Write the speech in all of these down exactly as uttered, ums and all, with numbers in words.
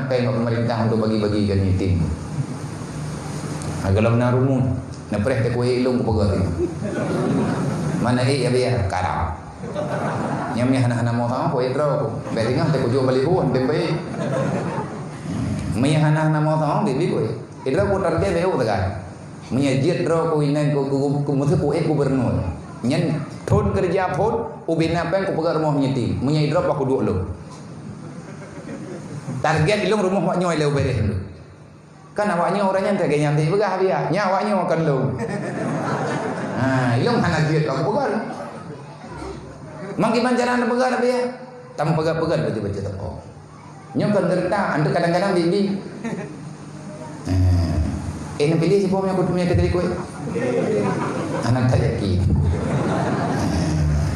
Péng bak peumeurintah untuk bagi-bagi keu yatim. Ha, gohlom na rumoh, na preh teuh kuék lôn kupeugah. Mana ék ya biar? Karam. Nyang meuhana-hana mo sama kuék droe ku. Bèk tingah teuh kujok baliho, tem baik. Meuhana-hana mo sama, bibi kuék. Idroe ku target bèk u tegai. Meunyoe jeuet droe ku inan ku, ku, ku, ku, meuteupeu ék gubernur. Nyan thon keureuja phon, ubena péng kupeugah rumoh yatim. Meunyoe idroe bah kuduek lôn. Target ilôn rumoh awak nyoe lé ubéréh lôn. Kan awak nyoe ureueng nyan teuga nyan teupeugah biya. Nya awak nyoe kon lôn. Ha, ilôn hana jeuet bah kupeugah. Mang kiban cara neupeugah biya. Tam peugah-peugah beutôi-beutôi teuko. Nyoe kon geureuta, antu kadang-kadang bibi. Eh, eh, neupiléh sipo meunyoe kuteumé keudeh kuéh. Anak tak yakin.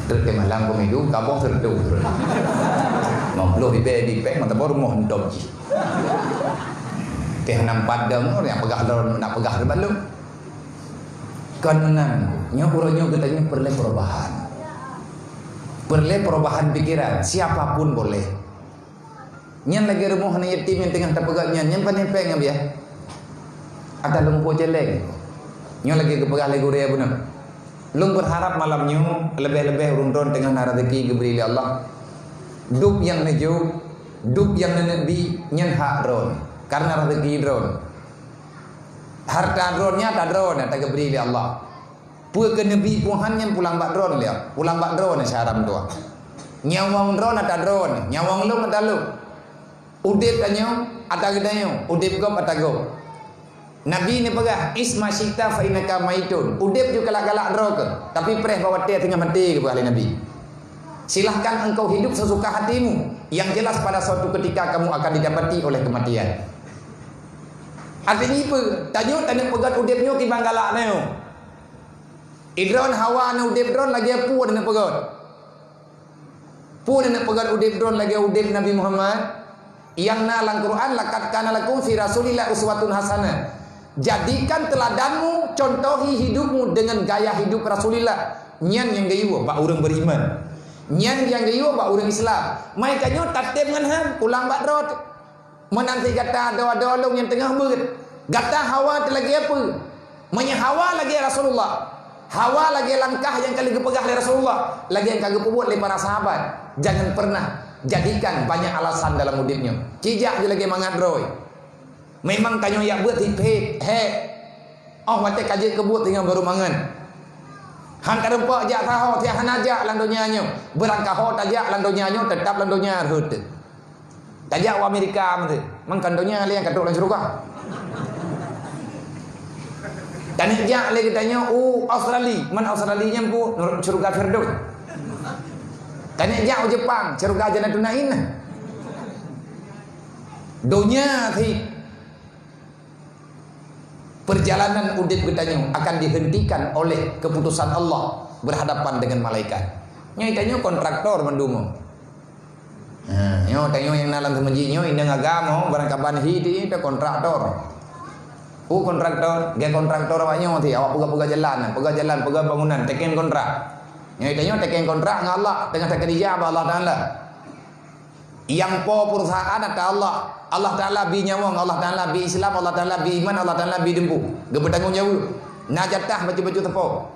Trok di malam pemilu, kaboh sertu. Meuplôh bibée dipék, mata baru moh entop jih. Teh nam padang, nyang peugah lom, nak peugah lom balum. Kon meunan, nyoe uroe nyoe geutanyoe peureulée perubahan. Peureulée perubahan pikiran, siapa pun boleh. Nyan lagée rumoh aneuk yatim nyang teungoh tapeugah nyan, nyan pane péng nyan biya. Ata lumpo céléng. Nyoe lagée geupeugah lé gurée bunoe. Lôn beurharap malam nyoe leubeh-leubeh ureuëng droen teungoh na rezeki geubri lé Allah. Dub nyang neujok, dub nyang neuneuk bi, nyan hak droen. Karena rezeki droen. Harta droen nyan ata droen nyang tageubri lé Allah. Peue keu neubi Tuhan nyan pulang bak droen lé, pulang bak droen syara meutuah. Nyawöng droen ata droen, nyawöng lôn ata lôn. Udeb tanyoe ata geutanyoe, udeb gob ata gob. Nabi neupeugah, "Ish ma syi'ta fa innaka maitun." Udeb ju galak-galak droe keuh, tapi preh bak watée teungoh maté, geupeugah lé Nabi. "Silahkan engkau hidup sesuka hatimu, yang jelas pada suatu ketika kamu akan didapati oleh kematian." Artinya peue? Tanyoe taneuk peugöt udeb nyoe kiban galak nyoe. Idroen hawa na udeb droen lagée peue taneuk peugöt? Peue taneuk peugöt udeb droen lagée udeb Nabi Muhammad? Nyang na lam Quran, "Laqad kana lakum fi Rasulillah uswatun hasanah." Jadikan teladanmu, contohi hidupmu dengan gaya hidup Rasulillah. Nyan nyang geuyue bak ureuëng beriman. Nyan nyang geuyue bak ureuëng Islam. Maka nyoe tatem ngon han, pulang bak droe. Meunan cit gata adoe-adoe lôn nyang teungoh beuet. Gata hawa teuh lagée peue? Meunyoe hawa lagée Rasulullah, hawa lagée langkah nyang ka lheueh geupeugah lé Rasulullah, lagée nyang ka geupeubuet lé para sahabat, jangan pernah jadikan banyak alasan dalam udeb nyoe. Cijak ju lagée mangat droe. Memang tanyoe jak beuet hi phét, hék. Óh watée ka jeuet keu buet teungoh barô mangat. Han tareumpok jak saho, siat hana jak lam donya nyoe. Beurangkaho tajak lam donya nyoe, teutab lam donya rhot. Tajak u Amerika meuteuk. Mangkon donya lé nyang ka trok lam syeuruga. Taneuk jak lé geutanyoe u Australia. Man Australia nyan pu syeuruga Firdaus. Taneuk jak u Jepang, syeuruga Jannatun Naim. Donya cit. Perjalanan udeb geutanyoe akan dihentikan oleh keputusan Allah berhadapan dengan malaikat. Nyoe tanyoe kontraktor mandum. Ha, nyoe tanyoe nyang na lam seumeujid nyoe, inong agam, barangkaban hi ti, ta kontraktor. Pu kontraktor, gé kontraktor awak nyoe ti, awak peugah-peugah jalan, peugah jalan, peugah bangunan, teken kontrak. Nyoe tanyoe teken kontrak ngon Allah, teungoh takeurija bak Allah Taala. Nyang po perusahaan ata Allah. Allah Taala bi nyawöng, Allah Taala bi Islam, Allah Taala bi iman, Allah Taala bi dumpeue. Geupeutanggong jaweueb. Na jatah bacut-bacut teupeu.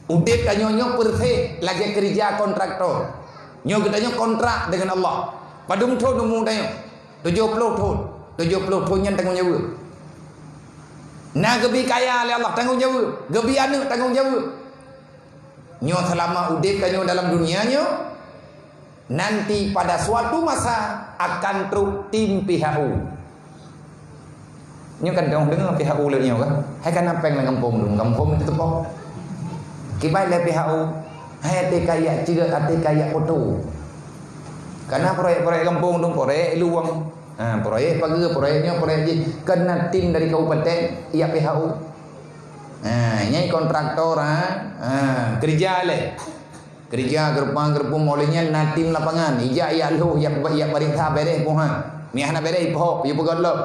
Udeb tanyoe nyoe peureuseh lagée keurija kontraktor. Nyoe geutanyoe kontrak deungon Allah. Padum thon umu tanyoe? Tujoh ploh thon. Tujoh ploh thon nyan tanggong jaweueb. Na geubi kaya lé Allah, tanggong jaweueb. Geubi aneuëk, tanggong jaweueb. Nyoe seulama udeb tanyoe dalam dunia nyoe, nanti pada suatu masa akan trok tim P H U. Nyoe kan dong deungoe P H U lé nyoe kan? Hai kana péng lam gampông dong, gampông itu teupo. Kiban lé P H U, hai até kajak ciga, até kajak foto. Kana proyek-proyek gampông dong, proyek luwang. Ha, proyek pageue, proyek nyoe, proyek jih. Kana tim dari kabupaten, ijak P H U. Ha, nyan kontraktor, ha. Ha, keurija lé. Keurija geureumpang geureupeue, mulai nyan na tim lapangan. Ijak ijak lhôh, ijak, ijak pareksa bèrèh puhan. Meunyo hana bèrèh, ipoh, ipeugöt lom.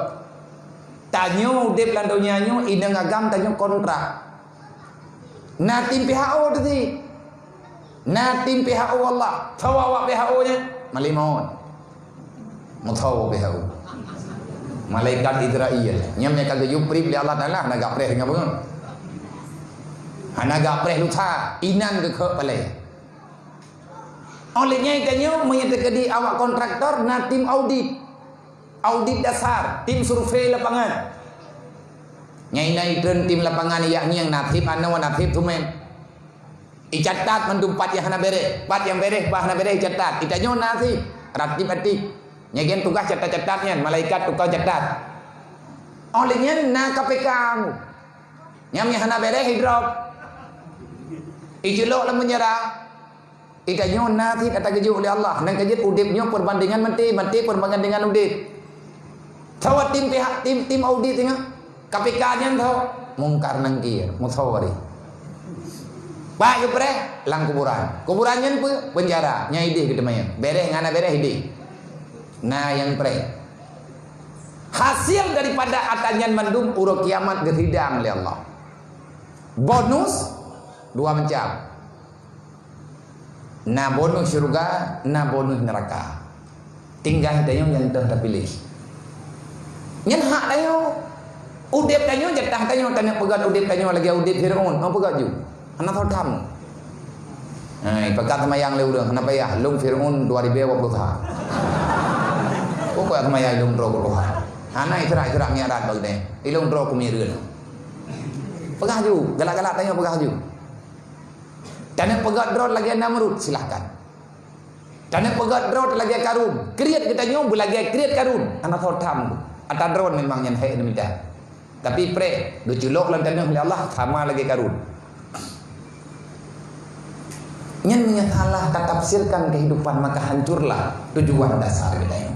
Tanyoe udeb lam donya nyoe, inong agam tanyoe kontrak. Na tim P H U teuh. Na tim P H U Allah. Tho awak P H U nyan? Malimon. Meusawa P H U. Malaikat Izrail. Nyan nyang ka geuyue preh lé Allah Taala, hana geupreh ngon beungoh. Hana geupreh lusa, inan geukheuk palai. Óh lheueh nyan tanyoe meunyoe teukeudi awak kontraktor na tim audit. Audit dasar, tim survei lapangan. Nyan inan itreun tim lapangan yak ngieng na sip anoe na sip tumen. Icatat mandum pat nyang hana bereh, pat nyang bereh, pat hana bereh icatat. Itanyoe na sip, ratib-ratib. Nyan gen tugaih catat-catat nyan, malaikat tukang catat. Óh lheueh nyan na K P K. Nyang, nyang hana bereh idrop. Iculok lam penjara. Itanyoe na sip ata geujok lé Allah. Nang ka jeuet udeb nyoe perbandingan maté, maté perbandingan udeb. Tho tim pihak, tim, tim audit singoh. K P K nyan tho, Mungkar Nangkir, Musawari. Pat geupreh? Lam kuburan. Kuburan nyan peue? Penjara. Nyan ideh geuteumanyong. Bereh ngon hana bereh ideh. Na nyang preh. Hasil daripada ata nyan mandum uroe kiamat geuhidang lé Allah. Bonus dua macam. Na bonus syeuruga, na bonus neuraka. Tinggai tanyoe nyang teuh tapiléh. Nyan hak tanyoe. Udeb tanyoe, jatah tanyoe, taneuk peugöt udeb tanyoe lagèe udeb Fir'aun. Mau peugöt ju. Hana soe tham. Hai, peugah seumayang lé ureueng, hana payah. Lôn Fir'aun dua ribu dua puluh tiga. Pokok seumayang lôn droe keuluar. Hana isyarat-isyarat mi'raj bak geude. Ilôn droe keumireuen. Peugah ju, galak-galak tanyoe peugah ju. Taneuk peugöt droe lagèe Namrud, silahkan. Taneuk peugöt droe lagèe Karun. Kriet geutanyoe beulagèe kriet Karun. Hana soe tham. Ata droe memang nyan hai neumita. Tapi preh, geuculok lam tanoh lé Allah sama lagèe Karun. Nyan meunyoe salah tatafsirkan kehidupan, maka hancurlah tujuan dasar geutanyoe.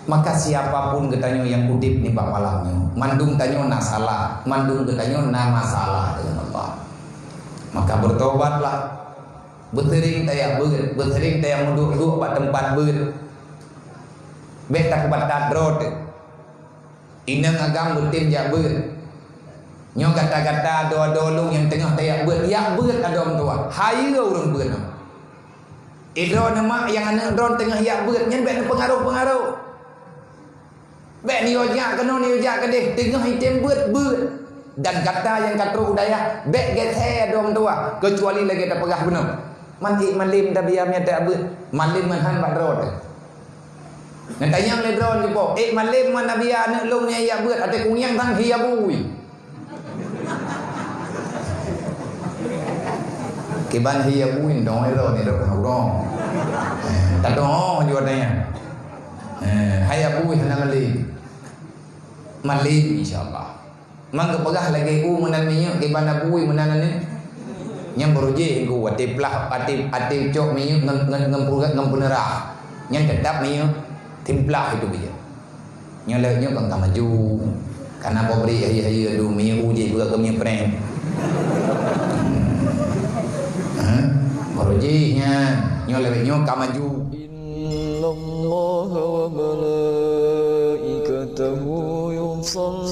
Maka siapapun geutanyoe nyang udeb nibak malam nyoe, mandum tanyoe na salah, mandum geutanyoe na masalah deungon Allah. Maka bertobatlah. Beuseuring tajak beuet, beuseuring tajak meuduek-duek bak teumpat beuet. Bèk takubat that droe teuh. Inong agam beutem jak beuet. Nyoe gata-gata adoe-adoe lôn nyang teungoh tajak beuet, jak beuet adoe meutuwah. Hayeue ureueng beuet nyoe. Idroe neuh mak nyang aneuk droe teungoh jak beuet, nyan bèk neupeungaroh-peungaroh. Bèk neuyue jak keunoe, neuyue jak keudeh, teungoh item beuet, beuet. Dan gata nyang ka trok u dayah, bèk gèt hai adoe meutuwah, keucuali lagèe tapeugah bunoe. Man ék malem Nabiya miet jak beuet, malem meuhan bak droe teuh. Neutanyong lé droe teuh po, "Ék malem man Nabiya aneuk lôn nyang jak beuet, até kungieng sang hi abui." Kiban hi abui dong ero ni dok hau dong. Eh, tadong jua tanya. Eh, hai abui hana malem. Malem insyaallah. Mang geupeugah lagèe u meunan minyeuk kiban abui meunan ni. Nyang beurujih ku até plah até até cok minyeuk ngon ngon ngon peuneurah. Nyang teutap minyeuk timplah itu bijak. Nyoe lheueh nyoe kon ka maju. Kana pabrik hayeue-hayeue dum minyeuk uji buka keu minyeuk prank. Hah? Baru jih nyan. Nyoe lheueh nyoe ka maju. إن الله وملائكته يصلون